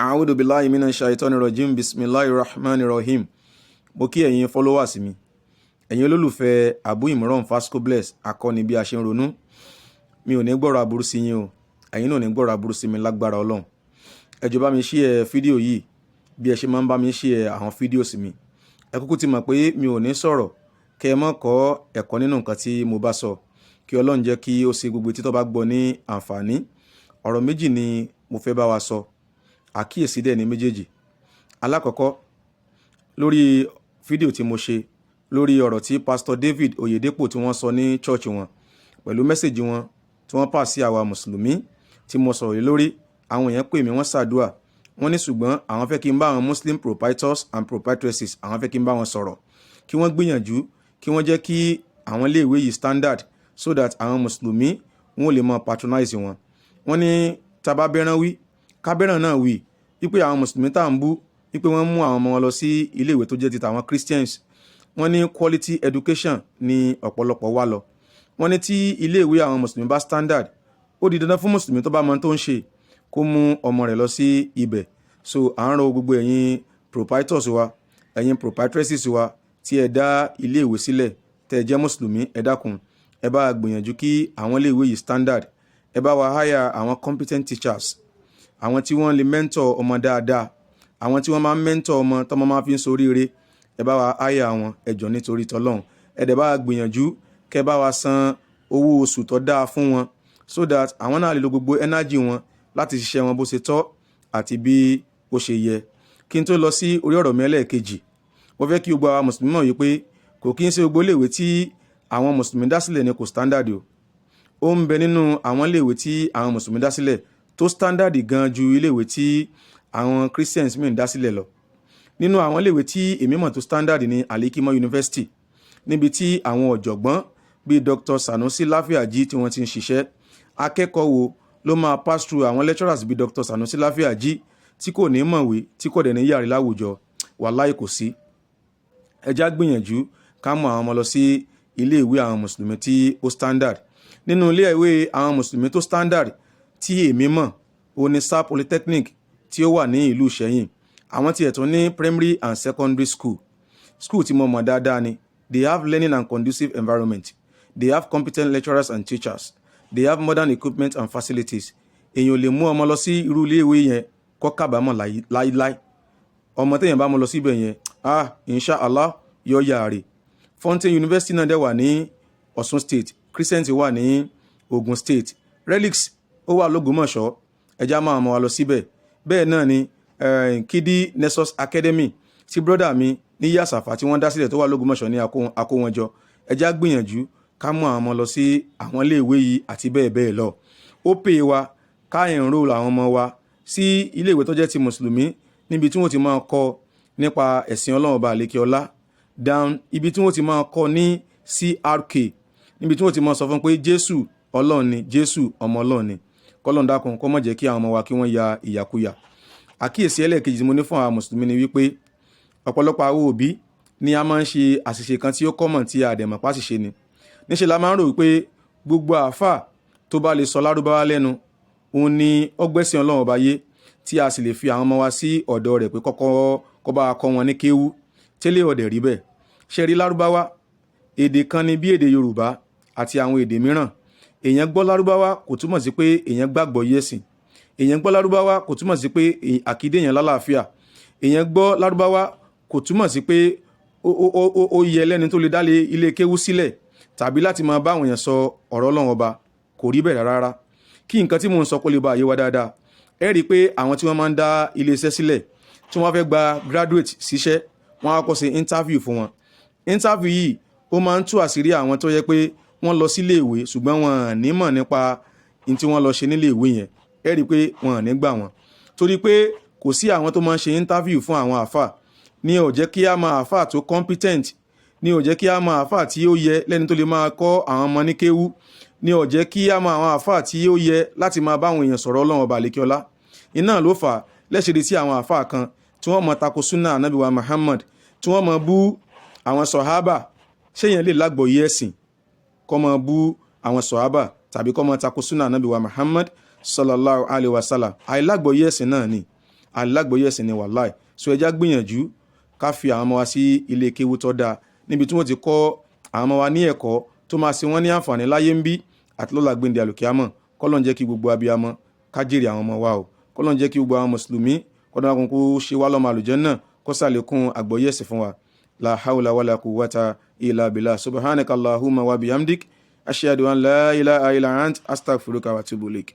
A'udhu billahi minash shaitani rajim. Bismillahir rahmanir rahim. Mo kí ẹ̀yin followers mi, ẹ̀yin olólùfẹ́ Abu Imran Fascobless, akọni bí a ṣe ń ronú. Mi ò ní gbọ́rọ̀ aburú sí yín o, ẹ̀yin náà ò ní gbọ́rọ̀ aburú sí mi lágbára Ọlọ́run. Ẹ jọ̀ọ́, bá mi share fídíò yìí bí ẹ ṣe máa ń bá mi share àwọn fídíò sí mi. Ẹ kúkú ti mọ̀ pé mi ò ní sọ̀rọ̀ kẹ́ ẹ mọ̀ kọ́ ẹ̀kọ́ nínú nǹkan tí mo bá sọ. Kí Ọlọ́run jẹ́ kí ó ṣe gbogbo etí tó bá gbọ́ ní àǹfààní. Ọ̀rọ̀ méjì ni mo fẹ́ bá wa sọ, àkíyèsí dẹ̀ ní méjèèjì. Alákọ̀ọ́kọ́, lórí fídíò tí mo ṣe lórí ọ̀rọ̀ tí Pastor David Oyedepo tí wọ́n sọ ní church wọn pẹ̀lú message wọn tí wọ́n pa sí àwa mùsùlùmí tí mo sọ̀rọ̀ lé lórí, àwọn èèyàn pè mí, wọ́n ṣàdúà. Wọ́n ní ṣùgbọ́n àwọn fẹ́ kí n bá àwọn Muslim proprietors and proprietresses, àwọn fẹ́ kí n bá wọn sọ̀rọ̀, kí wọ́n gbìyànjú, kí wọ́n jẹ́ kí àwọn iléèwé yìí standard so that àwọn mùsùlùmí wọn ò lè mọ patronize wọn. Wọ́n ní tá bá bẹ́ràn wí, kábẹ́ràn náà wí, wípé àwọn mùsùlùmí tá à ń bú wípé wọ́n mú àwọn ọmọ wọn lọ sí iléèwé tó jẹ́ ti tàwọn Christians, wọ́n ní quality education ní ọ̀pọ̀lọpọ̀ wá lọ. Wọ́n ní tí iléèwé àwọn mùsùlùmí bá standard, ó di dandan fún mùsùlùmí tó bá mọ tó ń ṣe kó mú ọmọ rẹ̀ lọ sí ibẹ̀. So à ń rọ gbogbo ẹ̀yin proprietors wa, ẹ̀yin proprietresses wa tí ẹ dá iléèwé sílẹ̀, tẹ́ ẹ jẹ́ mùsùlùmí, ẹ dákun, ẹ bá gbìyànjú kí àwọn iléèwé yìí standard. Ẹ bá wa hire àwọn competent teachers, àwọn tí wọ́n lè mentor ọmọ dáadáa, àwọn tí wọ́n máa ń mentor ọmọ tọ́mọ máa fi ń soríire. Ẹ bá wa hire àwọn, ẹ jọ̀ọ́, nítorí tọ́lọ́hún. Ẹ dẹ̀ bá wa gbìyànjú kẹ́ bá wa san owó oṣù tó dáa fún wọn so that àwọn náà lè lo gbogbo energy wọn láti ṣiṣẹ́ wọn bó ṣe tọ́ àti bí ó ṣe yẹ. Kí n tó lọ sí orí ọ̀rọ̀ mi ẹlẹ́ẹ̀kejì, mo fẹ́ kí gbogbo àwa mùsùlùmí mọ̀ wípé kò kí ń ṣe gbogbo iléèwé tí àwọn mùsùlùmí dá sílẹ̀ ní kò standard o. Ó ń bẹ nínú àwọn iléèwé tí àwọn mùsùlùmí dá sílẹ̀ tó standard gan ju iléèwé tí àwọn Christians míì dá sílẹ̀ lọ. Nínú àwọn iléèwé tí èmi mọ̀ tó standard ní Alikimo University, níbi tí àwọn ọ̀jọ̀gbọ́n bíi Dr. Sanusi Láfíàjì tí wọ́n ti ń ṣiṣẹ́. Akẹ́kọ̀ọ́ wo ló máa pass through àwọn lecturers bíi Dr. Sanusi Láfíàjì tí kò ní mọ̀wé, tí kò dẹ̀ ní yàrí láwùjọ? Wàláì, kò sí. Ẹ já gbìyànjú ká mú àwọn ọmọ lọ sí iléèwé àwọn mùsùlùmí tí ó standard. Nínú iléèwé àwọn mùsùlùmí tó standard tí èmi mọ̀, ó ní SAR Polytechnic tí ó wà ní ìlú Ìṣẹ̀yìn. Àwọn tiẹ̀ tún ní primary and secondary school. School tí mo mọ̀ dáadáa ni. They have learning and conducive environment, they have competent lecturers and teachers, they have modern equipment and facilities. Èèyàn ò lè mú ọmọ lọ sí irú iléèwé yẹn kó kábàámọ̀ láíláí. Ọmọ téèyàn bá mú lọ síbẹ̀ yẹn, ah, inshallah, yọ yàrá. Fountain University náà dẹ̀ wà ní Ọ̀ṣun State. Crescent wà ní Ogun State. Relics ó wà lÓgbómọ̀ṣọ́. Ẹja máa mọ̀ wá lọ síbẹ̀. Bẹ́ẹ̀ náà ni Kidi Nexus Academy tí brother mi ní Yàsàfà tí wọ́n dá sílẹ̀ tó wà lÓgbómọ̀ṣọ́ ní Akówọ́njọ. Ẹja gbìyànjú ká mú àwọn ọmọ lọ sí àwọn iléèwé yìí àti bẹ́ẹ̀ bẹ́ẹ̀ lọ. Ó pè wá ká enroll àwọn ọmọ wa sí iléèwé tó jẹ́ ti mùsùlùmí, níbi tí wọ́n ti máa kọ́ nípa ẹ̀sìn Ọlọ́run Ọba àlékè ọlá, down ibi tí wọ́n ti máa kọ́ ní CRK, níbi tí wọ́n ti máa sọ fún pé Jésù Ọlọ́run ni, Jésù ọmọ Ọlọ́run ni. Kọ́lọ́n dákun kó má jẹ́ kí àwọn ọmọ wa kí wọ́n ya ìyàkuyà. Àkíyèsí ẹlẹ́ẹ̀kejì tí mo ní fún àwọn mùsùlùmí ni wípé ọ̀pọ̀lọpọ̀ àwọn òbí ni a máa ń ṣe àṣìṣe kan tí ó common tí a dẹ̀ mọ̀ pàṣìṣe ni. Níṣẹ́ la máa ń rò wípé gbogbo àáfà tó bá lè sọ lárúbáwá lẹ́nu, òun ni ó gbẹ́sìn Ọlọ́run Ọba yé, tí a sì lè fi àwọn ọmọ wa sí ọ̀dọ̀ rẹ̀ pé kọ́kọ́ kó bá kọ́ wọn ní kéwú. Tẹ́lẹ̀ ọ̀dẹ̀ rí bẹ́ẹ̀. Ṣe rí, lárúbáwá èdè kan ni bí èdè Yorùbá àti àwọn èdè mìíràn. Èèyàn gbọ́ lárúbáwá kò túmọ̀ sí pé èèyàn gbàgbọ́ yẹ̀sìn. Èèyàn gbọ́ lárúbáwá kò túmọ̀ sí pé àkídé èèyàn lálàáfíà. Èèyàn gbọ́ lárúbáwá kò túmọ̀ sí pé ó yẹ lẹ́ni tó lè dálé ilé kéwú sílẹ̀ tàbí láti máa bá àwọn èèyàn sọ ọ̀rọ̀ Ọlọ́run Ọba. Kò rí bẹ́ẹ̀ rárá. Kí nǹkan tí mò ń sọ kó lè bá yé wa dáadáa, ẹ rí i pé àwọn tí wọ́n máa ń dá ilé iṣẹ́ sílẹ̀, tí wọ́n fẹ́ gba graduate síṣẹ́, wọ́n á kọ́ ṣe interview fún wọn. Interview yìí, ó máa ń tú àṣírí àwọn tó yẹ pé wọ́n lọ sílé ìwé ṣùgbọ́n wọn ò ní mọ̀ nípa ní tí wọ́n lọ ṣe nílé ìwé yẹn. Ẹ rí i pé wọn ò ní gbà wọ́n, torí pé kò sí àwọn tó máa ń ṣe interview fún àwọn àfà ní ò jẹ́ kí á máa àfà tó competent, ní ò jẹ́ kí á máa àfà tí ó yẹ lẹ́ni tó lè máa kọ́ àwọn ọmọ ní kéwú, ní ò jẹ́ kí á máa àwọn àfà tí ó yẹ láti máa bá àwọn èèyàn sọ̀rọ̀ Ọlọ́run Ọba àlékiọlá. Iná ló fà lẹ́sẹ̀rẹ̀ sí àwọn àfà kan tí wọ́n mọ̀ tako súnà ànábì wa Muhammad, tí wọ́n mọ̀ bú àwọn sọ̀hábà. Ṣéyàn lè lágbọ̀ọ́yé ẹ̀sìn kó máa bú àwọn sọ̀hábà tàbí kó máa tako súnà ànábì wa Muhammad sallallahu alayhi wa sallam? Àìlágbọ̀ọ́yé ẹ̀sìn náà ni. Alágbòye ẹ̀sìn ni, wàláì. So ẹ já gbìyànjú ká fi àwọn ọmọ wa sí ilé kéwú tó dáa, níbi tí wọ́n ti kọ́ àwọn ọmọ wa ní ẹ̀kọ́ tó máa ṣe wọ́n ní àǹfààní láyé ń bí àti lọ́la gbẹ̀ndẹ̀ àlùkìyámọ̀. Kọ́lọ́n jẹ́ kí gbogbo abiyamọ ká jèrè àwọn ọmọ wa o. Kọ́lọ́n jẹ́ kí gbogbo àwọn mùsùlùmí kọ́dọ̀ kó ṣe wá lọ́mọ àlùjánnà, kó ṣàlékún àgbọ́yé ẹ̀sìn fún wa. La hawla wala quwwata illa billah. Subhanaka allahumma wa bihamdik, ashhadu an la ilaha illa ant, astaghfiruka wa atubu ilaik.